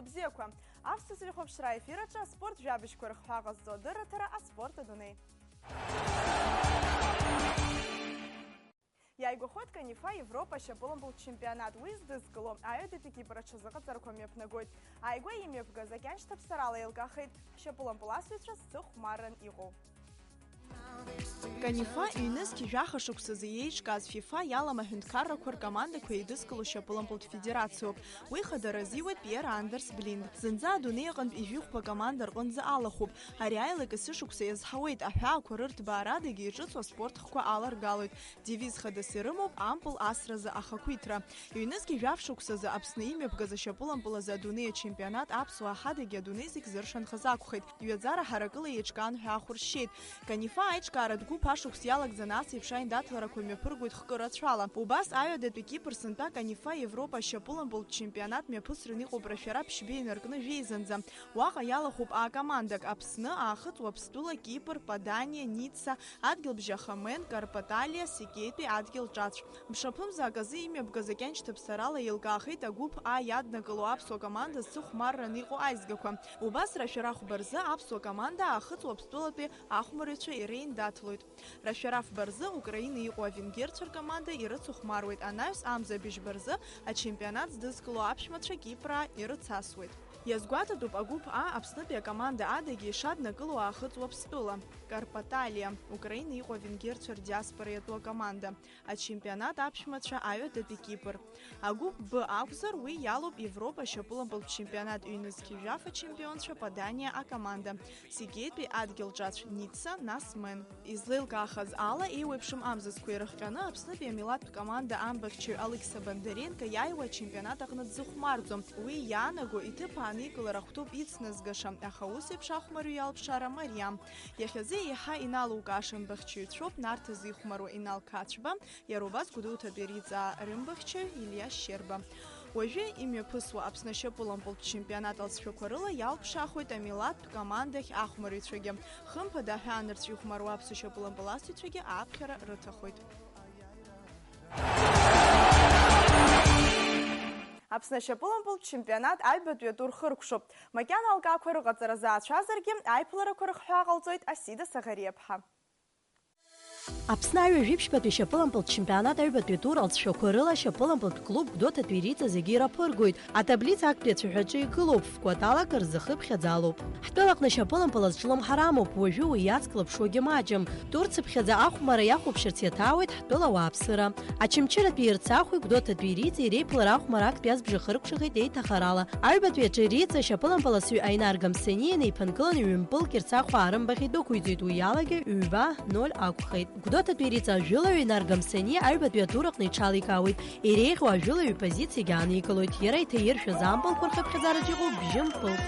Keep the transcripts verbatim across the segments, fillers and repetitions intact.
Бзиақәа! Аԥсуа телехәаԥшра аефир аҿы аспорт жәабжьқәа рыхҳәаа ҟазҵо адырраҭара «Аспорт адунеи». Иааигәахоит Канифа Европа ашьапылампылтә чемпионат. Уи здызкыло аҩадатәи Кипр аҽазыҟаҵарақәа мҩаԥнагоит. Ааигәа имҩаԥгаз акьаншьҭаԥсарала еилкаахеит ҳшьапылампыласыҩцәа зцыхәмарран иҟоу. Канифа ҩнызқь жәаха шықәсазы иеиҿкааз ФИФА иалам аҳәынҭқаррақәа ркомандақәа еидызкыло шьапылампылтә федерациоуп. Уи хадара азиуеит Пиер Андерс Блинд. Зынӡа адунеи аҟынтә ижәихәба команда рҟынӡа алахәуп. Ари аилак есышықәса иазҳауеит, аҳәаақәа рырҭбаарадагьы иҿыцу аспорт хкқәа аларгалоит. Девиз хадас ирымоуп ампыл асразы ахақәиҭра. Ҩнызқь жәаф шықәсазы Аԥсны имҩаԥгаз ашьапылампылазы адунеи ачемпионат аԥсуаа ҳадагьы адунеи зегь зыршанхаз акәхеит. Ҩаӡара ҳаракыла еиҿкаан ҳәа ахәыршьшьеит. Канифа аиҿкааратә гәыԥ ашықәс иалагӡаны ас еиԥш аиндаҭларақәа мҩаԥыргоит хкы рацәала. Убас аҩадатәи Кипр сынтәа Канифа Европа ашьапылампылтә чемпионат мҩаԥысран иҟоуп рашәара ԥшьба инаркны жәеизанӡа. Уаҟа иалахәуп аа командак: Аԥсны, Аахыҵ Уаԥстәыла, Кипр, Паданиа, Ницца, адгьылбжьаха Мен, Карпаталиа, Сикетәи адгьыл ҿацә. Мшаԥымзак азы имҩаԥгаз акьаншьҭаԥсарала еилкаахеит агәыԥ А иаднакыло аԥсуа команда зцыхәмарраны иҟоу аизгақәа. Убас рашәара хәба рзы аԥсуа команда Аахыҵ Уаԥстәылатәи ахәмарыҩцәа иреиндаҭлоит. Рашәара фба рзы Украина иҟоу авенгерцәа ркоманда ирыцыхәмаруеит, анаҩс амза быжьба рзы ачемпионат здызкыло аԥшәмацәа Кипраа ирыцасуеит. Иазгәаҭатәуп агәыԥ А Аԥснытәи акоманда адагьы ишаднакыло Аахыҵ Уаԥстәыла, Карпаталиа, Украина иҟоу авенгерцәа рдиаспора иатәу акоманда, ачемпионат аԥшәмацәа аҩадатәи Кипр. Агәыԥ Б акәзар, уи иалоуп Европа ашьапылампылтә чемпионат ҩнызқь жәаф ачемпионцәа Паданиа акоманда, Сикетәи адгьыл ҿацә Ницца, нас Мен. Излеилкаахаз ала, еиуеиԥшым амзызқәа ирыхҟьаны Аԥснытәи амилаҭтә команда амбахьчаҩ Алықьса Бондаренко иааиуа ачемпионат аҟны дзыхәмарӡом. Уи иаанаго иҭыԥ ааникылар ахәҭоуп ицназгаша, аха ус еиԥш ахәмарҩы иалԥшаара мариам. Иахьазы еиҳа иналукааша амбахьчаҩцәоуп Нарҭ зихәмаруа Инал Қацәба, иара убас Гәдоуҭатәи Риҵаа рымбахьчаҩ Илиа Шьерба. Уажәы имҩаԥысуа Аԥсны ашьапылампылтә чемпионат алҵшәақәа рыла иалԥшаахоит амилаҭтә командахь ахәмарыҩцәагьы. Хымԥада, аҳәаанырцә ихәмаруа аԥсуа шьапылампыласыҩцәагьы ааԥхьара рыҭахоит. Аԥсны ашьапылампылтә чемпионат аҩбатәи атур хыркәшоуп. Макьана алкаақәа рыҟаҵара заацәазаргьы, аиԥыларақәа рыхҳәаа ҟалҵоит Асида Саӷариаԥҳа. Аԥсны аҩажәиԥшьбатәи шьапылампылтә чемпионат аҩбатәи атур алҵшәақәа рыла ашьапылампылтә клуб Гәдоуҭатәи Риҵа зегьы ираԥыргоит. Атаблица актәи ацәаҳәаҿы игылоуп, ф-кәаталак рзы хыԥхьаӡа алоуп. Ҳтәылаҟны ашьапылампыл азҿлымҳара амоуп, уажәы уи иацклаԥшуагьы маҷым. Тур цыԥхьаӡа ахәмарра иахәаԥшырц иаҭаауеит ҳтәыла ауааԥсыра. Очамчыратәи Ерцахәи Гәдоуҭатәи Риҵеи реиԥылара ахәмарра актәи азбжа хыркәшахеит еиҭахарала. Аҩбатәи аҿы Риҵа ашьапылампыласҩы Аинар Гамсаниа инаиԥынгыланы ҩымпылк Ерцахәаа рымбахь идәықәиҵеит, уи иалагьы ҩба ноль акәхеит. Гәдоуҭатәи Риҵа ажәылаҩ Инар Гамсаниа аҩбатәи атур аҟны иҽаликаауеит, иреиӷьу ажәылаҩ ипозициагьы ааникылоит, иара иҭаиршәыз ампылқәа рхыԥхьаӡараҿ иҟоуп бжьымпылк.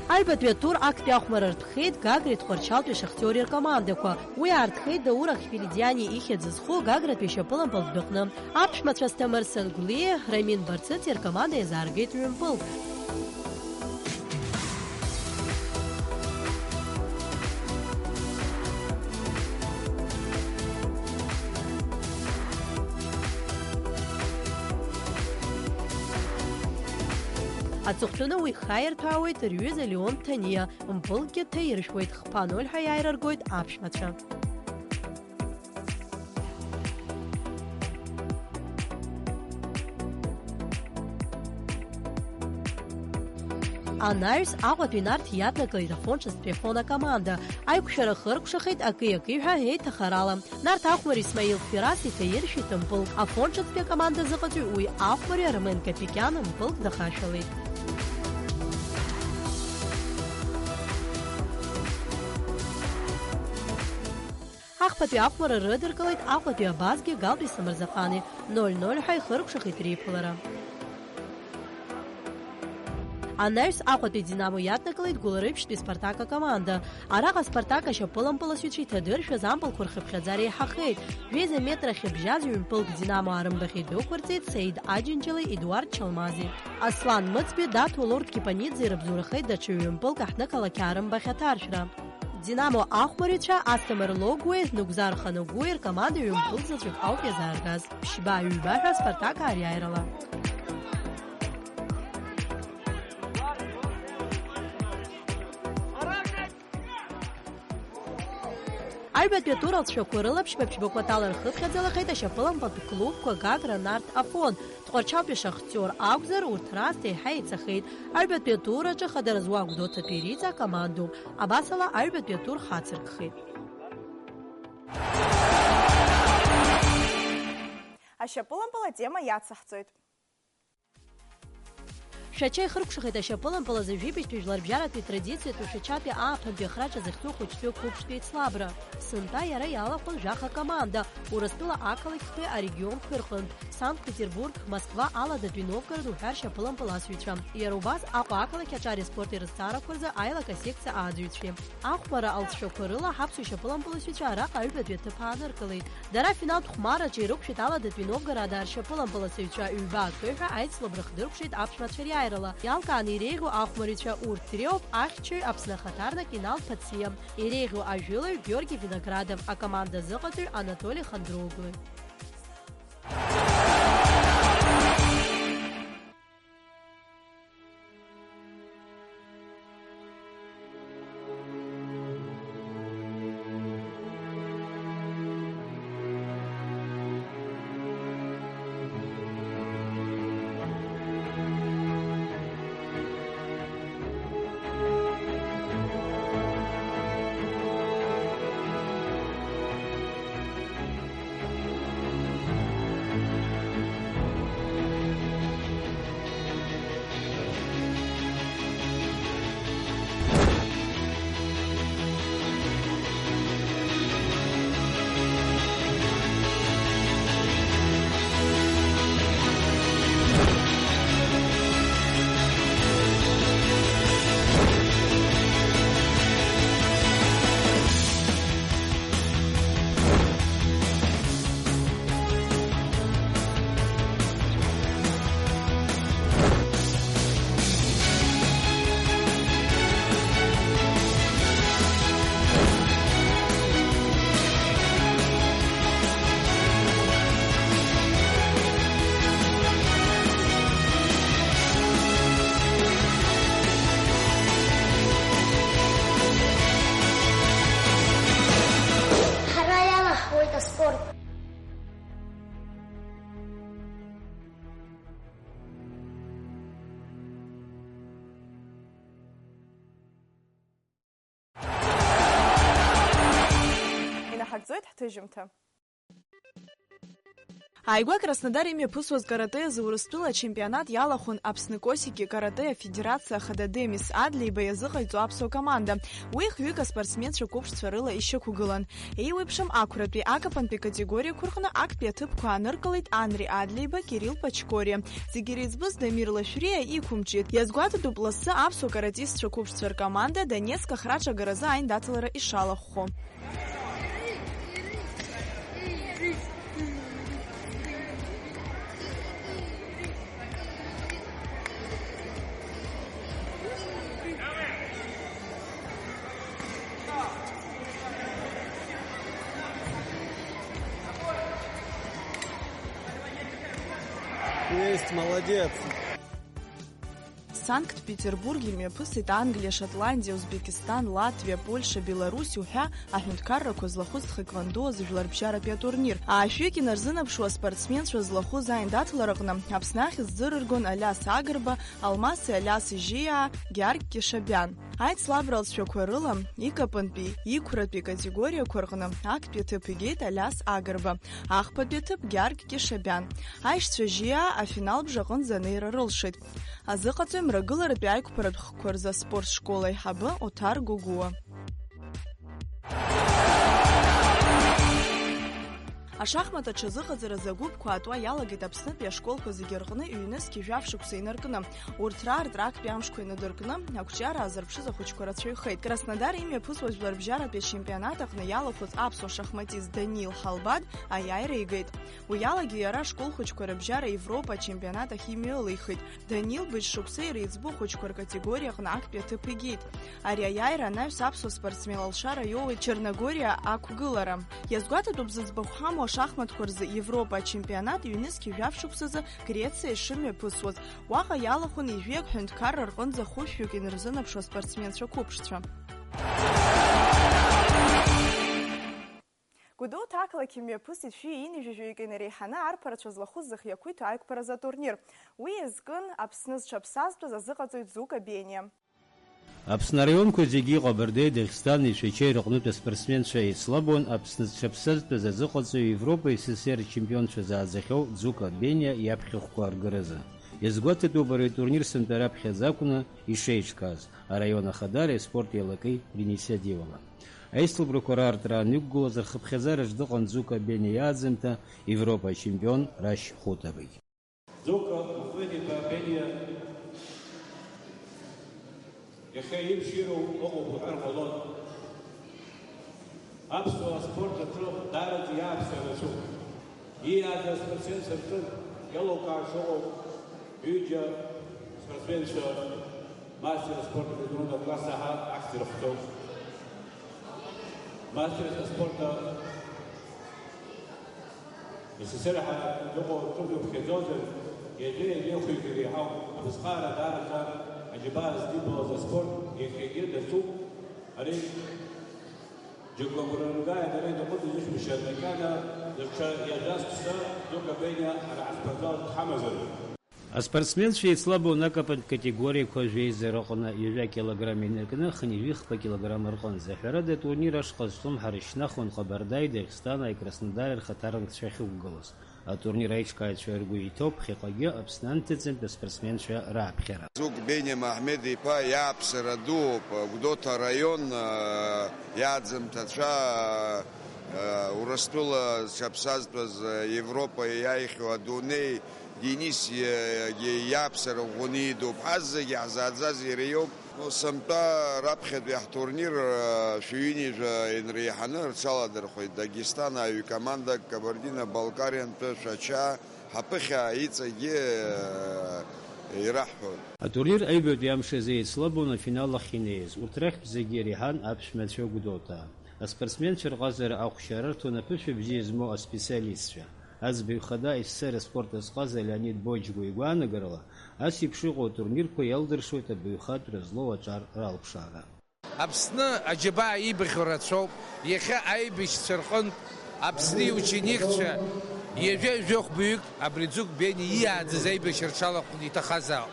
Аҩбатәи атур актәи ахәмарра ртәхеит Гагреи Тҟәарчалтәи Шахтиори ркомандақәа. Уи аартхеит Даур Ахферидиани ихьӡ зху Гагратәи ашьапылампылтә дәаҟны. Аԥшәмацәа Асҭамыр Сангәлиеи Рамин Барцыци ркоманда иазааргеит ҩымпылк. Аҵыхәтәаны уи хаа ирҭәаауеит рҩыза Леон Ҭаниа, мпылкгьы ҭаиршәуеит, хԥа ноль ҳәа иааира ргоит аԥшәмацәа. Анаҩс Аҟәатәи Нарҭ иаднакылеит Афон ҿыцтәи Афон акоманда. Аиқәшәара хыркәшахеит акы-акы ҳәа еиҭахарала. Нарҭ ахәмарҩы Исмаил Фирас иҭаиршәит мпылк. Афон ҿыцтәи акоманда азыҟаҵаҩ уи ахәмарҩы Армен Капикиан мпылк дахашәалеит. Ахԥатәи ахәмарра рыдыркылеит Аҟәатәи Абазгьы Галтәи Самырзаҟани, ноль ноль ҳәа ихыркәшахеит реиԥылара. Анаҩс Аҟәатәи Динамо иаднакылеит Гәылрыԥшьтәи Спартак акоманда. Араҟа Спартак ашьапылампыласҩцәа иҭадыршәыз ампылқәа рхыԥхьаӡара еиҳахеит. Жәеиза метра ахьыбжьаз ҩымпылк Динамо арымбахь идәықәырҵеит Саид Аџьынџьали Едуард Чалмази. Аслан Мыцби, Даҭо Лорд Кипаниӡе ирыбзоурахеит даҽа ҩымпылк аҳҭнықалақь арымбахь аҭаршәра. Динамо ахәмарҩцәа Асҭамыр Логәуеи Нугзар Ханагәуеи ркоманда ҩымпыл заҵәык ауп иазааргаз, ԥшьба-ҩба ҳәа Спартак ариааирала. Аҩбатәи атур алҵшәақәа рыла ԥшьба-ԥшьба кәатала рхыԥхьаӡалахееит ашьапылампылтә клубқәа Гагра, Нарҭ, Афон. Тҟәарчалтәи Шахтиор акәзар, урҭ раасҭа еиҳа еицахеит. Аҩбатәи атур аҿы хадара зуа Гәдоуҭатәи Риҵа акомандоуп. Абасала, аҩбатәи атур хацыркхеит. Ашьапылампыл атема иацаҳҵоит. Шәача ихыркәшахеит ашьапылампыл азы жәибжьтәи жәларбжьаратәи традициатәу Шәачатәи ааԥынтәи ахраҿа захьӡу ахәыҷтәы қәыԥштәи еицлабра. Сынтәа иара иалахәын жәаха команда, Урыстәыла ақалақьқәеи арегионқәеи рҟынтә, Санкт-Петербург, Москва, Аладатәи Новгород уҳәа ршьапылампыласҩцәа. Иара убас Аҟәа ақалақь аҿар аспорт еилазҵаарақәа рзы аилак асекциа ааӡаҩцәеи. Ахәмарра алҵшәақәа рыла ҳаԥсуа шьапылампыласҩцәа араҟа аҩбатәи аҭыԥ ааныркылеит. Дара афиналтә хәмарраҿы ирықәшәеит Аладатәи Новгородаа ршьапылампыласыҩцәа ҩба акы ҳәа аицлабра хдыркәшеит аԥшәмацәа риааирала. Иалкааны иреиӷьу ахәмарыҩцәа урҭ дреиуоуп ахьчаҩ Аԥсны ахаҭарнак Инал Ԥациа, иреиӷьу ажәылаҩ Георги Виноградов, акоманда азыҟаҵаҩ Анатоли Хандроглы. Ҳара иалаҳхуеит аспорт. Инаҳагӡоит ҳҭыжьымҭа. Ааигәа Краснодар имҩаԥысуаз каратэ азы Урыстәыла ачемпионат иалахәын Аԥсны Косики каратэ афедерациа ахада Демис Адлеиба иазыҟаиҵо аԥсуа команда. Уи хҩык аспортсменцәа қәыԥшцәа рыла ишьақәгылан. Еиуеиԥшым ақәратәи, акапантәи категориақәа рҟны актәи аҭыԥқәа ааныркылеит Анри Адлеиба, Кирилл Пачкориа. Зегьы иреиҵбыз Дамир Лашәриа иқәымчит. Иазгәаҭатәуп лассы аԥсуа каратистцәа қәыԥшцәа ркоманда Донецк ахраҿагаразы аиндаҭлара ишалахәхо. Есть, молодец. Санкт-Петербург имҩаԥысит Англиа, Шотландиа, Узбекистан, Латвиа, Польша, Беларусь уҳәа аҳәынҭқаррақәа злахәыз тхэквондо азы жәларбжьаратәи атурнир. Аашәҩык инарзынаԥшуа аспортсменцәа злахәыз аиндаҭлараҟны Аԥсны ахьӡ ӡырыргон Алиас Агрба, Алмаси Алиаси Жьиаа, Гьаргь Кьашабиан. Аицлабра алҵшәақәа рыла, икапантәи, иқәратәи категориақәа рҟны актәи аҭыԥ игеит Алиас Агрба, ахԥатәи аҭыԥ Гьаргь Кьашабиан. Аишьцәа Жьиаа афинал бжаҟынӡа анеира рылшеит. Азыҟаҵаҩ мрагыларатәи аиқәԥаратә хкқәа рзы аспорт школ аиҳабы Оҭар Гогәуа. Ашахмат аҽазыҟаҵаразы агәыԥқәа аатуа иалагеит Аԥснытәи ашколқәа зегьы рҟны ҩнызқь жәаф шықәса инаркны. Урҭ раартра актәи амшқәа инадыркны, ақәҿиара аазырԥшыз ахәыҷқәа рацәаҩхеит. Краснодар имҩаԥысуаз жәларбжьаратәи ачемпионат аҟны иалахәыз аԥсуа шахматист Даниил Ҳалбад аиааира игеит. Уи алагьы иара ашкол хәыҷқәа рыбжьара Европа ачемпионат ахь имҩалихит. Данил быжь шықәса иреиҵбу ахәыҷқәа ркатегориа аҟны актәи аҭыԥ игеит. Ари аиааира анаҩс аԥсуа спортсмен алшара иоуеит Черногориа ақәгылара. Иазгәаҭатәуп зыӡбахә ҳамоу ашахматқәа рзы Европа ачемпионат ҩнызқь жәаф шықәсазы Грециа ишымҩаԥысуаз. Уаҟа иалахәын ҩажәиак ҳәынҭқарра рҟынӡа хәышәҩык инарзынаԥшуа спортсменцәа қәыԥшцәа. Гәдоуҭа ақалақь имҩаԥысит шәи ҩынҩажәаҩык инареиҳаны арԥарацәа злахәыз зых иақәиҭу аиқәԥаразы атурнир. Уи иазкын Аԥсны зҽаԥсазтәыз азыҟаҵаҩ Дзука Бениа. Аԥсны араионқәа зегьы иҟоу Абардеи Дагестани Шәачеи рыҟнытә аспортсменцәа еицлабуан Аԥсны зҽаԥсазтәыз азыҟаҵаҩ, Европа, С С С Р чемпионцәа зааӡахьоу Дзука Бениа иаԥхьахәқәа аргаразы. Иазгәаҭатәуп ари атурнир сынтәа раԥхьаӡа акәны ишеиҿкааз, араион ахадареи аспорти алакеи ринициативала. Аицлабрақәа раартра аан иқәгылаз рхыԥхьаӡараҿ дыҟан Дзука Бениа иааӡамҭа Европа ачемпион Рашь Хәытабагь. Дзука Мухмед-иԥа Бениа иахьа имширу ыҟоуп уҳәар ҟалон. Аԥсуа аспорт аҿы даараӡа иааԥсара рацәоуп. Ииааӡаз аспортсменцәа рҿы иалукаашо ыҟоуп ҩыџьа спортсменцәа, мастер спорта международного класса ҳәа ахьӡ ирыхҵоу. Мастер спорта С С С Р ҳәа иҟоу ҿымҭ иԥхьаӡозар, ҩажәа-ҩажәа хҩык иреиҳауп. Абасҟаара даараӡа аџьабаа здибалаз аспорт иахьагьы даҿуп. Ари џьоук агәра рымгааит, ара ианаҟәыҵ изышәымшьан, макьана даҽа ҩажәа ԥшьа Дзука Бениа ара аспортзал дҳамазароуп. Аспортсменцәа еицлабуан акапантә категориақәа жәеиза рыҟны ҩажәа килограмм инаркны хынҩажәи хԥа килограмм рҟынӡа. Ҳәарада, атурнир ашҟа зҿлымҳара шьҭнахуан Ҟабардаи, Дагестани, Краснодари рхаҭарнакцәа ахьықәгылаз. Атурнир аиҿкааҩцәа ргәы иҭоуп ԥхьаҟагьы Аԥсны анҭыҵынтә аспортсменцәа рааԥхьара. Дзук Бениа Маҳмед-иԥа иааԥсара дууп, Гәдоуҭа араион, иааӡамҭацәа, Урыстәыла зҽаԥсазтәыз, Европа иааихьоу адунеи, Денис иа-, иа-, иааԥсара ӷәӷәаны идуп. Ҳазегьы ҳзааӡаз иара иоуп. Сынтәа раԥхьатәи ҳтурнир, шәи ҩынҩажәа инреиҳаны рҽаладырхәеит Дагестан аҩ команда, Кабардино-Балкариантәи Шәача, ҳаԥыхьа иҵегьы ираҳҳәоит. Атурнир аҩбатәи амш азы еицлабуан афинал ахь инеиз. Урҭ рахьтә зегьы иреиҳан аԥшәмацәа Гәдоуҭа. Аспортсменцәа рҟазара ахәшьара рҭон аԥышәа бзиа змоу аспециалистцәа. Аӡбаҩ хада С С С Р аспорт азҟаза Леонид Боџьгәа игәаанагарала, ас еиԥш иҟоу атурнирқәа иалдыршоит абаҩхатәра злоу аҿар ралԥшаара. Аԥсны аџьабаа иибахьоу рацәоуп. Иахьа аибашьцәа рҟынтә Аԥсны иученикцәа ҩажәа-ҩажәа хәбаҩык абри Ӡыгә Бениа ииааӡаз аибашьра рҽалахәны иҭахазаап.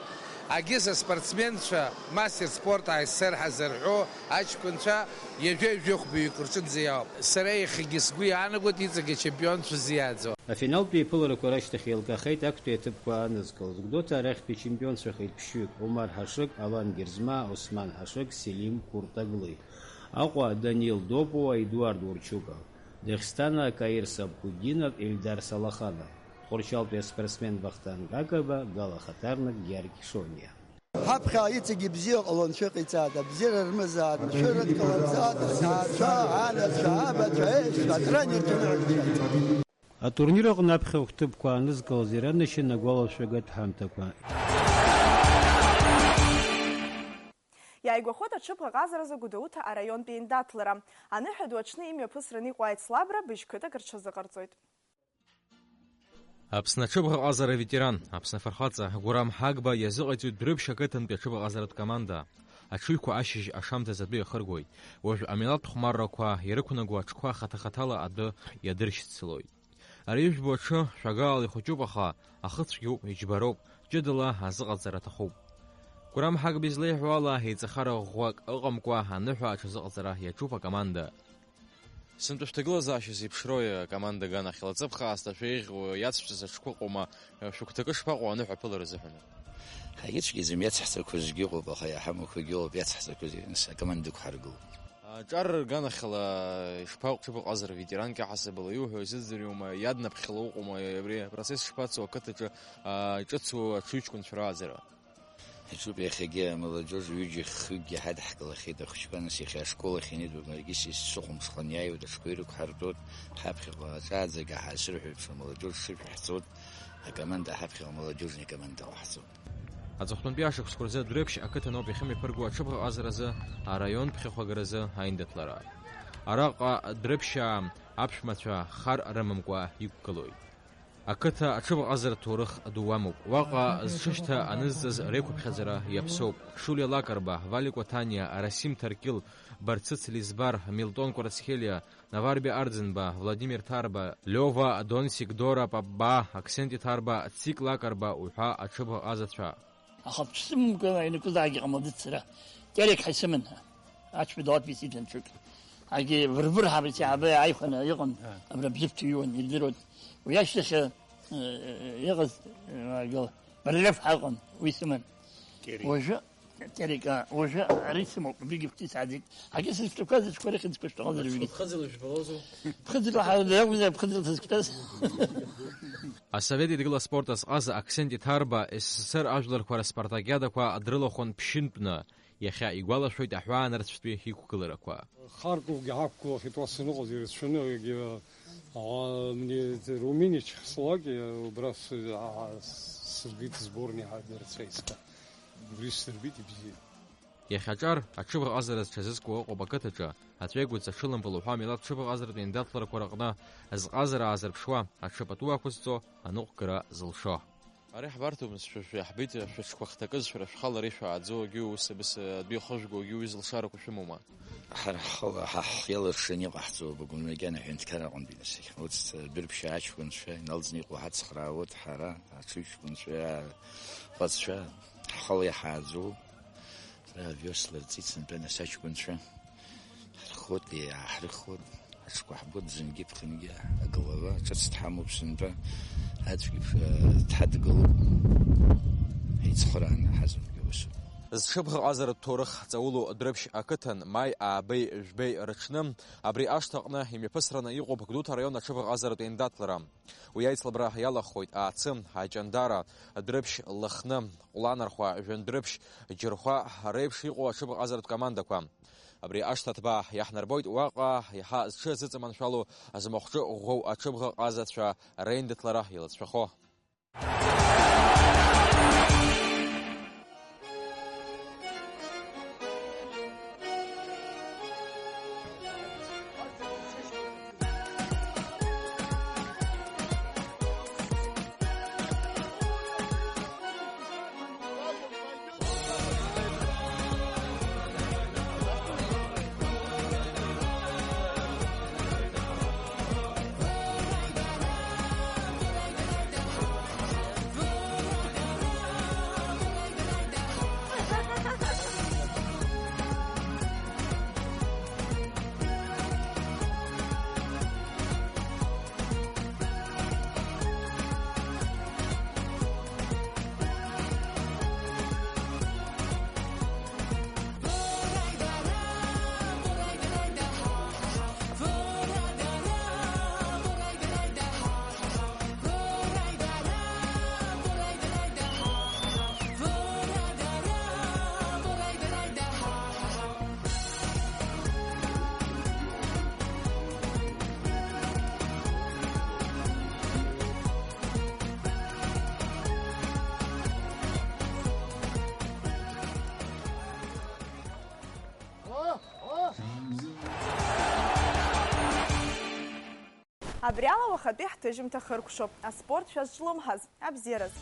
Агьыс аспортсменцәа, мастер спорта А С С Р ҳәа зырҳәо аҷкәынцәа ҩажәа-ҩажәа хәбаҩык рҿынӡа иаауп. Сара иахьагьы сгәы иаанагоит иҵегь ачемпионцәа зиааӡо. Афиналтә еиԥыларақәа рашьҭахь еилкаахеит актәи аҭыԥқәа аанызкылаз. Гәдоуҭа арахьтәи ачемпионцәахеит ԥшьҩык, Омар Ҳашыг, Алан Герзмаа, Осман Ҳашыг, Селим Куртаглы. Аҟәа Данил Допуа, Едуард Урчука. Дагестана Каир Сабхутдинов, Ильдар Салаханов. Тҟәарчалтәи аспортсмен Вахтанг Акаба, Гала хаҭарнак Георги Шониа. Ҳаԥхьа иҵегь ибзиа ҟалон, шәыҟаиҵааит, абзиара рымазааит, мшәыра дҟалаҵааит, аҭаацәа, анацәа, абацәа, еишь, атренер ҿынаҳәа. Атурнир аҟны аԥхьахә ҭыԥқәа аанызкылаз иранашьан агәалашәагатә ҳамҭақәа. Иааигәахоит аҽыбӷаҟазаразы Гәдоуҭа араионтәи аиндаҭлара. Аныҳәа ду аҽны имҩаԥысран иҟоу аицлабра быжь қыҭак рҽазыҟарҵоит. Аԥсны аҽыбӷаҟазара аветеран, Аԥсны афырхаҵа Гәырам Ҳагба иазыҟаиҵоит Дәрыԥшь ақыҭантәи аҽыбӷаҟазаратә команда. Аҽыҩқәа ашьыжь ашамҭаз адәы иахыргоит. Уажә амилаҭтә хәмаррақәа ирықәнаго аҽқәа хаҭа-хаҭала адәы иадыршьцылоит. Ари ижәбо аҽы шәагаала ихәыҷуп, аха ахыцәгьоуп, иџьбароуп, ҷыдала азыҟаҵара аҭахуп. Гәырам Ҳагба излеиҳәо ала, еиҵахара ӷәӷәак ыҟамкәа аныҳәа аҽазыҟаҵара иаҿуп акоманда. Сынтәа шәҭагылазаашьа зеиԥшроуи, акоманда аганахьала? Ҵыԥх аасҭа шәеиӷьу иацәҵаз аҽқәа ыҟоума, шәыгәҭакы шԥаҟоу аныҳәа аԥылара азыҳәан? Ҳаицәгьаӡам, иацҳҵақәазгьы ыҟоуп, аха иаҳамақәагьы ыҟоуп, иацҳҵақәазгьы, нас, акоманда ықәҳаргылоит. Аҿар рганахьала ишԥаҟоу, ҽыбӷаҟазара ветеранк иаҳасабала иуҳәо исыздыруама, иаднаԥхьала уҟоума, абри апроцесс шԥацо ақыҭаҿы, а, иҿыцу аҽыҩҷкәынцәа рааӡара? Иҿуп иахьагьы амолодежь ҩыџьа хҩыкгьы ҳадҳкылахьеит ахәыҷқәа, нас иахьа ашкол ахь инеидтәуп, егьыс исыхәамԥшхан иааиуеит, аҽқәа ирықәҳартәуеит, ҳаԥхьаҟа аҿааӡагьы ҳаасырҳәеит, ша молодежь шышәаҳҵоит, акоманда ҳаԥхьаҟа молодежный команда ҟаҳҵоит. Аҵыхәтәантәи ашықәсқәа рзы Дәрыԥшь ақыҭаноуп иахьымҩаԥырго аҽыбӷаҟазаразы араион ԥхьахәагаразы аиндаҭлара. Араҟа Дәрыԥшьаа аԥшәмацәа хар рымамкәа иқәгылоит. Ақыҭа аҽыбӷаҟазаратә ҭоурых ду амоуп. Уаҟа зҽышьҭа анызҵаз реиқәыԥхьаӡара иаԥсоуп. Шулиа Лакарба, Валикәа Ҭаниа, Расим Ҭаркьыл, Барцыц Лизбар, Милтон Кәарацхелиа, Наварби Арӡынба, Владимир Ҭарба, Лиова Донсик, Дора Папба, Аксенти Ҭарба, Цик Лакарба уҳәа аҽыбӷаҟазацәа. Аха дшәымган аҩнықәзаагьы ҟамлаӡыццара. Терек ҳаисыман. Аҽҳәа доуатәи сиҭан ҽык. Агьи вырвырҳаб ицәаҳәабы ааихәаны иҟан, абра бзыԥҭа иҩуан, ирдыруан. Уи ашьҭахь, э, иҟаз, э, агьал, барельеф ҳаҟан, уи сыман. Терек. Уажәы, Терек, а, уажәы ари сымоуп, абригьы фҭис ааӡеит. Агьи сызҿақәаз аҽқәа рыхьӡқәа шәҭахозар, абригьы. Ԥхыӡла жәбалозу? Ԥхыӡла ҳа-, иакәзар, ԥхыӡла сызқәтәаз. Асовет Еидгыла аспорт азҟаза Аксенти Ҭарба С С С Р ажәларқәа рыспартакиадақәа дрылахәын ԥшьынтәны. Иахьа игәалашәоит аҳәаанырцәтәи иқәгыларақәа. Харковгьы ҳақәгылахьеит, уа саныҟаз ирацәаны, егьи, а, мне Румыниа чехословакиа, убра с-, а, сыргеит сборни ҳадырцәеиска. Убри сдырбеит ибзиан. Иахьа аҿар аҽыбӷаҟазара зҽазызкуа ыҟоуп ақыҭаҿы, аҵәеигәыц аҽылымпыл уҳәа амилаҭ ҽыбӷаҟазаратә еиндаҭларақәа рыҟны азҟазара аазырԥшуа, аҽы пату ақәызҵо аныҟәгара зылшо. Ари ҳбарҭомызт шәа-, шәа-, иаҳбеит, шәа-, шәгәахҭакыз шәара шәхала ари шәааӡо, егьи ус абас адәы ихыжәго, егьи уи зылшарақәа шәымоума? Ҳара ҳхала, ҳа ҳиалыршаны иҟаҳҵо, быгәы макьана аҳәынҭқар аҟынтәи насыхь. Ус, Дәрыԥшьаа аҷкәынцәа, иналҵны иҟоу ҳацхраауеит ҳара, аҽыҩҷкәынцәа, ҟазцәа, ҳхала иҳааӡоу. Ара авиослар ҵит сынтәа нас аҷкәынцәа. Ҳрыххот, иааҳрыххот, аҽқәа ҳбот зынгьы ԥхынгьы, аглава ҿыц дҳамоуп сынтәа, аӡәгьы, э, дҳадгылоуп. Ҳаицхырааны ҳазынгьы усуп. Зҽыбӷаҟазаратә ҭоурых ҵаулоу Дәрыԥшь ақыҭан маи аабеи жәбеи рыҽны, абри ашҭа аҟны имҩаԥысраны иҟоуп Гәдоуҭа араион аҽыбӷаҟазаратә еиндаҭлара. Уи аицлабра иалахәхоит Аацы, Аҷандара, Дәрыԥшь, Лыхны, Ҟәланырхәа, Жәындәрыԥшь, Џьырхәа реиԥш иҟоу аҽыбӷаҟазаратә командақәа. Абри ашҭа ҭбаа иаҳнарбоит уаҟа иаҳа зҽы зыҵаманшәало, змахәҿы ӷәӷәоу аҽыбӷаҟазацәа реиндаҭлара иалыҵшәахо. Абри ала уахатәи ҳҭыжьымҭа хыркәшоуп. Аспорт шәазҿлымҳаз, абзиараз!